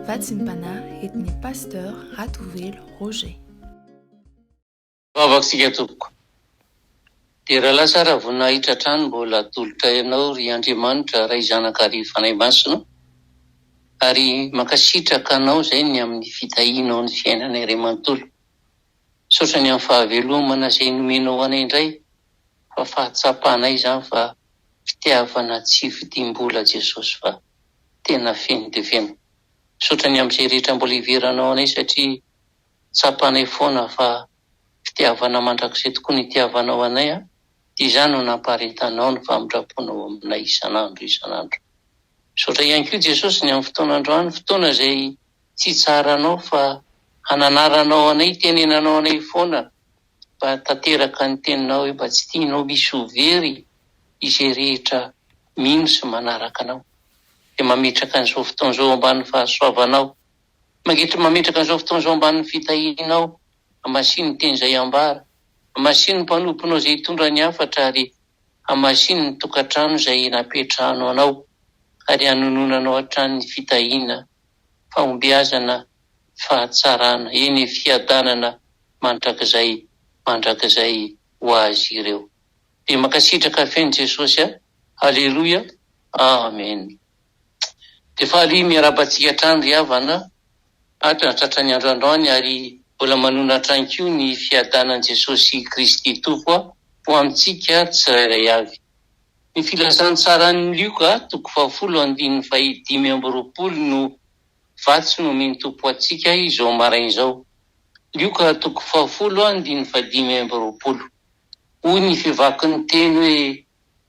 Vatsim-panahy entin'ny Pasteur Ratovelo Roger. Vavaka isika tompoko. Dera lasa raha voninahitra hatrany mbola atolotray anao ry Andriamanitra Ray Zanaka ary Fanahy Masina ary mankasitraka anao izay ny amin'ny fitahianao ny fiainanay iray manontolo. Misaotra ny amin'ny fahavelomana izay nomenao anay indray fa fahatsapanay izany fa fitiavana tsy vidim-bola Jesosy fa tena feno dia feno. Misaotra ny amin'izay rehetra mbola hiveranao anay satria tsapanay foana fa fitiavana mandrakizay tokoa ny itiavanao anay a, dia izany no nampaharetanao ny famindram-ponao aminay isan'andro isan'andro. Misaotra ihany koa Jesosy ny amin'ny fotoana androany, fotoana izay tsy hitsaranao fa hananaranao anay, hitenenanao anay foana mba tanteraka ny teninao hoe mba tsy tianao hisy ho very izay rehetra mino sy manaraka anao. Dia mametraka an'izao fotoana izao ambany fahasoavanao. Mangetry mametraka an'izao fotoana izao ambanin'ny fitahianao. Hamasino ny teny izay ambara. Hamasino ny mpanomponao izay hitondra ny hafatra ary hamasino ny tokantrano izay napetrahanao anao ary hanononanao hatrany ny fitahiana, fahombiazana, fahatsarana, eny fiadanana mandrakizay mandrakizay ho azy ireo. Dia mankasitraka feno Jesosy a! Haleloia! Amen! Dia faly miarahaba antsika hatrany ry havana a! Nahatratra ny andro androany ary mbola manona hatrany koa ny fiadanan'i Jesosy Kristy Tompo ho amintsika tsirairay avy. Ny filazantsaran'i Lioka toko fahafolo andininy fahadimy amby 20 no vatsy nomen'ny Tompo antsika izao maraina izao. Lioka toko fahafolo andininy fahadimy amby 20. Hoy ny fivakin'ny teny hoe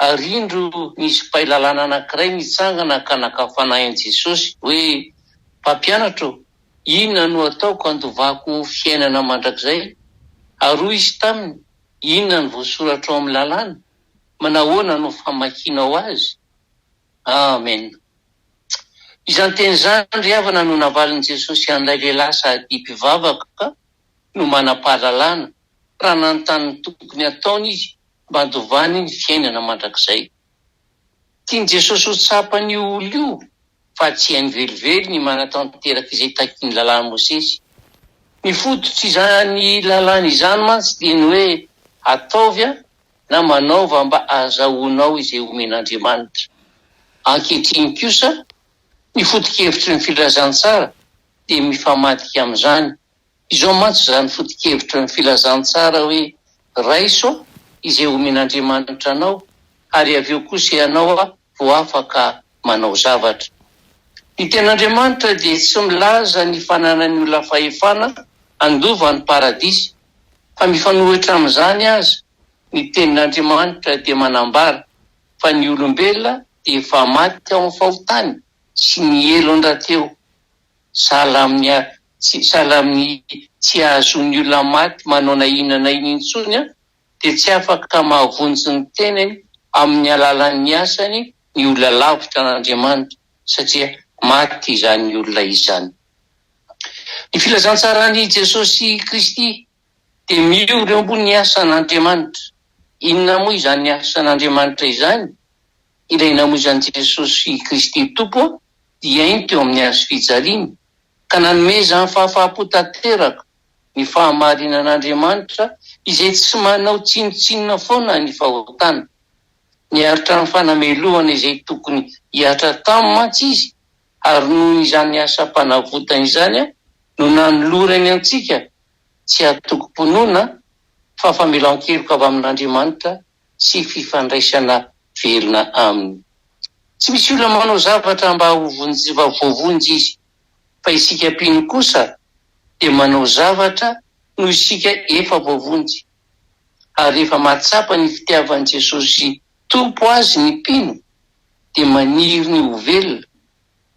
Ary indro nisy mpahay lalàna anankiray nitsangana ka naka fanahy an'i Jesosy, hoe, Mpampianatra ô, inona no hataoko handovako fiainana mandrakizay? Ary hoy Izy taminy, Inona no voasoratra ao amin'ny lalàna? Manahoana no famakianao azy? Amen. Izany teny izany, ry havana, no navalin'i Jesosy an'ilay lehilahy sady mpivavaka no manam-pahalalana, raha nanontany ny tokony hataony izy mba handovany ny fiainana mandrakizay. Tian'i Jesosy ho tsapan'io olona io fa tsy hainy velively ny manatanteraka izay takin'ny Lalàn'i Mosesy. Ny fototr'izany lalàna izany mantsy dia ny hoe ataovy na manaova mba hahazahoanao izay omen'Andriamanitra. Ankehitriny kosa, ny foto-kevitry ny filazantsara dia mifamadika amin'izany. Izao mantsy izany foto-kevitry ny filazantsara hoe raiso izay omen'Andriamanitra anao ary avy eo kosa ianao vao afaka manao zavatra. Ny Tenin'Andriamanitra dia tsy milaza ny fananan'ny olona fahefana handova ny paradisa, fa mifanohitra amin'izany aza, ny Tenin'Andriamanitra dia manambara fa ny olombelona dia efa maty ao amin'ny fahotany sy ny helony rahateo. Sahala amin'ny tsy sahala amin'ny tsy ahazoan'ny olona maty manao na inona na inona intsony dia tsy afaka mahavonjy ny tenany amin'ny alalan'ny asany ny olona lavitra an'Andriamanitra satria maty izany olona izany. Ny filazantsaran'i Jesosy Kristy dia miory eo ambony asan'Andriamanitra. Inona moa izany asan'Andriamanitra izany? Ilay namoizan'i Jesosy Kristy Tompo hiaino teo amin'ny hazo fijaliana, ka nanome izany fahafaham-po tanteraka ny fahamarinan'Andriamanitra izay tsy manao tsinontsinona foana ny fahotana. Niaritra ny fanamelohana izay tokony hihatra taminy mantsy Izy, ary noho izany asam-panavotana izany no nanolorany antsika tsy hatoky-pinoana fa famelan-keloka avy amin'Andriamanitra sy fifandraisana velona Aminy. Tsy misy olona manao zavatra mba ho voavonjy izy, fa isika mpino kosa dia manao zavatra noho isika efa voavonjy. Ary rehefa mahatsapa ny fitiavan'i Jesosy Tompo azy ny mpino dia maniry ny ho velona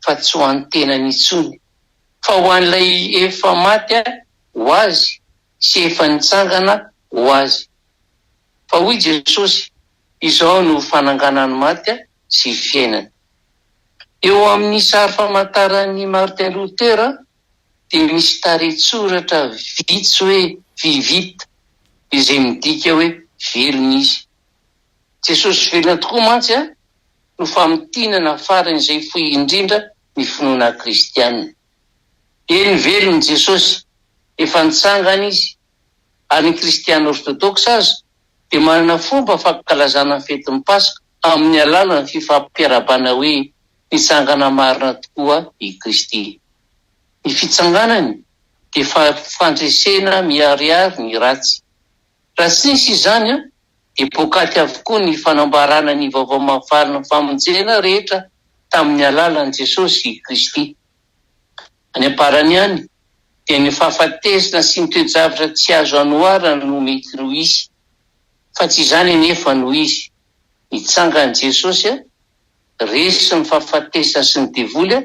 fa tsy ho an'ny tenany intsony, fa ho an'ilay efa maty ho azy sy efa nitsangana ho azy. Fa hoy Jesosy, Izao no fananganan'ny maty sy fiainana. Eo amin'ny sary famantaran'i Martin Luther dia misy tarehin-tsoratra vitsy hoe Vivit, izay midika hoe velona izy. Jesosy velona tokoa mantsy no famintinana faran'izay fohy indrindra ny finoana kristiana. Eny, velona Jesosy, efa nitsangana Izy, ary ny kristiana ortodoksa aza dia manana fomba fankalazana ny fetin'ny Paska amin'ny alalan'ny fifampiarahabana hoe nitsangana marina tokoa i Kristy. Ny fitsanganany dia fandresena miharihary ny ratsy. Raha tsy nisy izany dia poakaty avokoa ny fanambarana ny vaovao mahafalin'ny famonjena rehetra tamin'ny alalan'i Jesosy Kristy. Any am-parany any dia ny fahafatesana sy ny toe-javatra tsy azo anoharana no mety ho hisy. Fa tsy izany anefa no izy. Nitsangan'i Jesosy, resy ny fahafatesana sy ny devoly,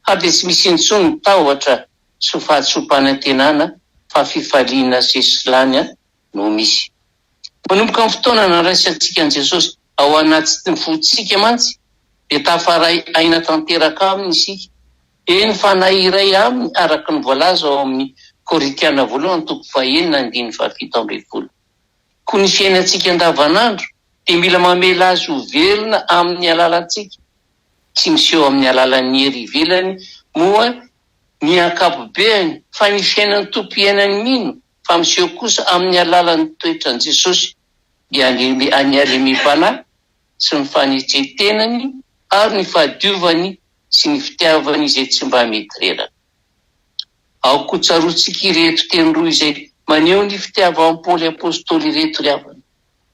ary dia tsy misy intsony ny tahotra sy fahadisoam-panantenana fa fifaliana sesilany no misy. Manomboka amin'ny fotoana nandraisantsika an'i Jesosy ao anatin'ny fontsika mantsy dia tafaray aina tanteraka Aminy isika, eny fa na iray Aminy araka ny voalaza ao amin'ny Korintiana voalohany toko fahenina andininy fahafito ambin'ny folo. Koa ny fiainantsika andavanandro dia mila mamela Azy ho velona amin'ny alalantsika, tsy miseho amin'ny alalan'ny hery ivelany moa ny ankapobeany fa ny fiainan'ny Tompo iainan'ny mino fa miseho kosa amin'ny alalan'ny toetran'i Jesosy dia ny halemem-panahy sy ny fanetren-tenany ary ny fahadiovany sy ny fitiavany izay tsy mba mety reraka. Aoka ho tsaroantsika ireto teny roa izay maneho ny fitiavan'i Paoly Apostoly ireto ry havana,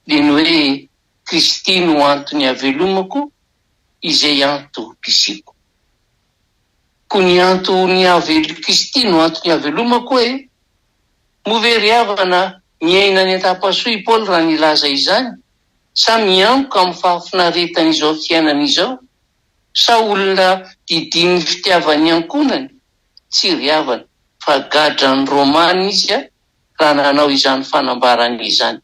dia ny hoe Kristy no antony havelomako izay antom-pisiako. Koa ny antony havel Kristy no antony havelomako e! Moa ve ry havana miaina any an-tapasoa i Paoly raha nilaza izany? Sa miantoka amin'ny fahafinaretan'izao fiainana izao? Sa olona didian'ny fitiavan'ny ankohonany? Tsia ry havana, fa gadran'ny Romana izy raha nanao izany fanambarana izany.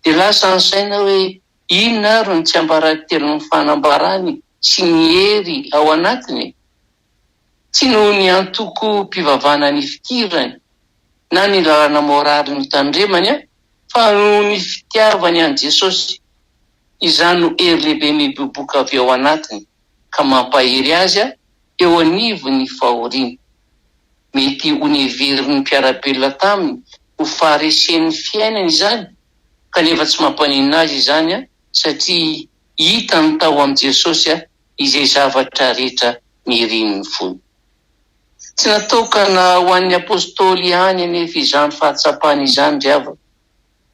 Dia lasa ny saina hoe inona ary no tsiambaratelon'ny fanambarany sy ny hery ao anatiny? Tsy noho ny antokom-pivavahana nifikirany na ny lalàna moraly notandremany fa noho ny fitiavany an'i Jesosy. Izany no hery lehibe miboiboika avy ao anatiny ka mampahery azy eo anivon'ny fahoriana. Mety ho neverin'ny mpiara-belona taminy ho faharesen'ny fiainany izany, kanefa tsy mampaninona azy izany satria hitany tao amin'i Jesosy izay zavatra rehetra nirin'ny fony. Tsy natokana ho an'ny apostoly ihany anefa izany fahatsapana izany ry havana,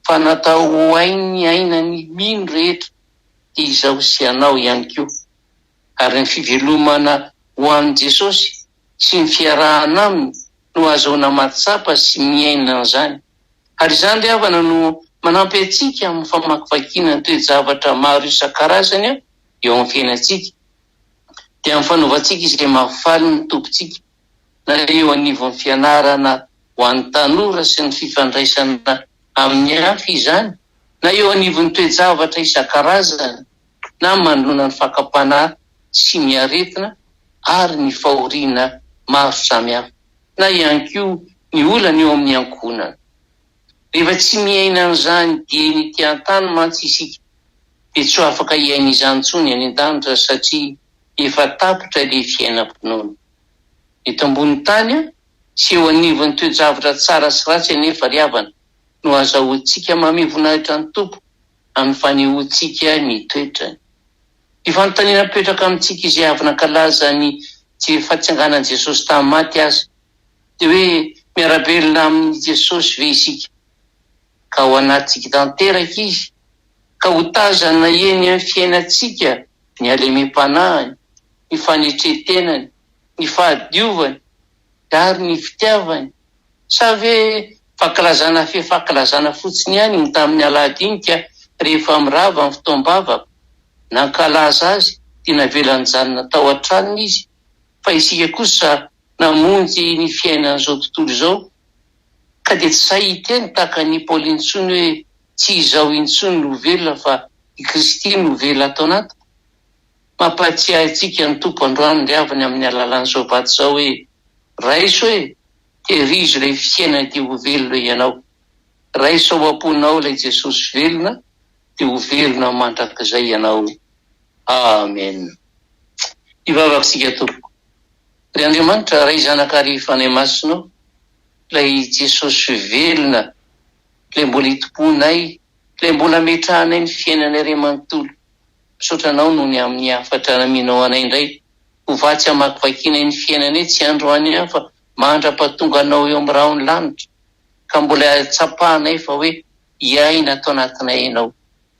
fa natao ho hain'ny ainan'ny mino rehetra, dia izaho sy ianao ihany koa. Ary ny fivelomana ho an'i Jesosy sy ny fiarahana Aminy no ahazoana mahatsapa sy miaina an'izany. Ary izany ry havana no manampy antsika amin'ny famakivakiana ny toe-javatra maro isan-karazany eo amin'ny fiainantsika, dia amin'ny fanaovantsika izay mahafaly ny Tompontsika, na eo anivon'ny fianarana ho an'ny tanora sy ny fifandraisana amin'ny hafa izany, na eo anivon'ny toe-javatra isan-karazany, na manoloana ny fakam-panahy sy ny aretina ary ny fahoriana maro samihafa, na ihany koa ny olana eo amin'ny ankohonana. Rehefa tsy miaina an'izany dieny ety an-tany mantsy isika dia tsy ho afaka hiaina izany intsony any an-danitra satria efa tapitra ilay fiainam-pinoana. Eto ambony tany sy eo anivon'ny toe-javatra tsara sy ratsy anefa ry havana no azahoantsika mamehy voninahitra ny Tompo amin'ny fanehoantsika ny toetrany. Ny fanontaniana mipetraka amintsika izay avy nankalaza ny fatsanganan'i Jesosy tamin'ny maty aza dia hoe miara-belona amin'i Jesosy ve isika? Ka ao anatintsika tanteraka Izy? Ka ho tazana eny amin'ny fiainantsika ny halemem-panahiny, ny fanetren-tenany, ny fahadiovany ary ny fitiavany? Sa ve fankalazana fe fankalazana fotsiny ihany iny tamin'ny alahady iny ka rehefa mirava ny fotoam-bavaka, nankalaza azy dia navela nijanona tao an-tranony izy fa isika kosa namonjy ny fiainan'izao tontolo izao ka dia tsy sahy hiteny tahaka an'i Paoly intsony hoe tsy izaho intsony no velona fa i Kristy no velona ato anatiko? Mampahatsiahy antsika ny Tompo androany ry havana amin'ny alalan'izao vato izao hoe raiso e! Tehirizo ilay fiainana dia ho velona ianao. Raiso ao am-ponao ilay Jesosy velona dia ho velona mandrakizay ianao. Amen. Hivavaka isika tompoko. Ry Andriamanitra, Ray, Zanaka ary Fanahy Masina ô, Ilay Jesosy velona, Ilay mbola itompoanay, Ilay mbola ametrahanay ny fiainanay iray manontolo, misaotra Anao noho ny amin'ny hafatra namianao anay indray ho vatsy hamakivakianay ny fiainanay tsy androany ihany fa mandra-pahatonga Anao eo amin'ny rahon'ny lanitra, ka mbola tsapanay fa hoe hiaina ato anatinay Ianao.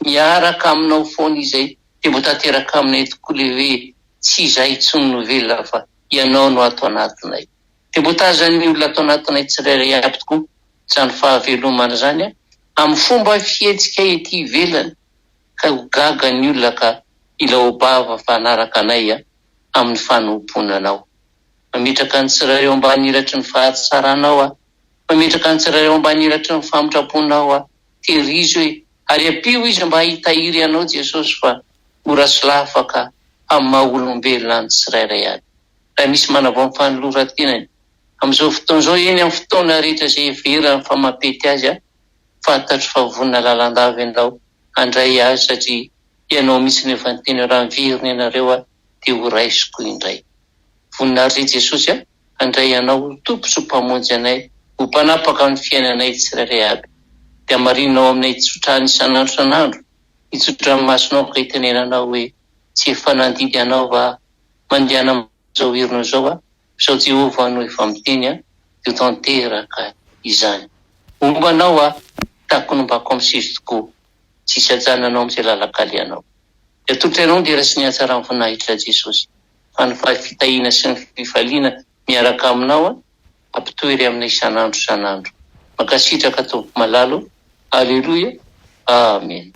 Miaraka aminao foana izay dia mbo tanteraka aminay tokoa le hoe tsy izahay intsony no velona fa Ianao no ato anatinay. Dia mbo tazan'ny olona ato anatinay tsirairay aby tokoa izany fahavelomana izany amin'ny fomba fihetsika ety ivelany ka ho gaga ny olona ka hilaobava fa hanaraka anay amin'ny fanompoana Anao. Mametraka ny tsirairay eo ambany ilatry ny fahatsaranao aho. Mametraka ny tsirairay eo ambany ilatry ny famindram-ponao aho. Tehirizo e! Ary ampio izy mba hitahiry anao Jesosy fa mora solafaka amin'ny maha olombelona ny tsirairay avy. Raha misy manavao ny fanoloran-tenany amin'izao fotoana izao, eny amin'ny fotoana rehetra izay heverany fa mampety azy aho, fantatro fa vonona lalandava ianao handray azy satria ianao mihitsy no efa niteny hoe raha miverina ianareo aho dia ho raisiko indray. Voninahitry Jesosy a! Handray Anao ho Tompo sy ho Mpamonjy anay, ho Mpanapaka amin'ny fiainanay tsirairay aby. Dia hamarinina ao aminay tsotrany isan'andro isan'andro ny tsodranomasonao ka hitenenanao hoe, Tsy efa nandidy anao va aho? Mandehana amin'izao herinao izao aho, fa izao Jehovah no efa miteny aho, dia ho tanteraka izany. Homba anao aho, tahaka ny hombako amin'ny seza tokoa, tsy hisy hajanona anao amin'izay lalan-kalehanao. Dia atolotra anao ny dera sy ny hatsaran'ny voninahitra Jesosy. Fa ny fitahiana sy ny fifaliana miaraka aminao an, ampitoery aminay isan'andro isan'andro. Mankasitraka Tompo malala o. Aleloia. Amen.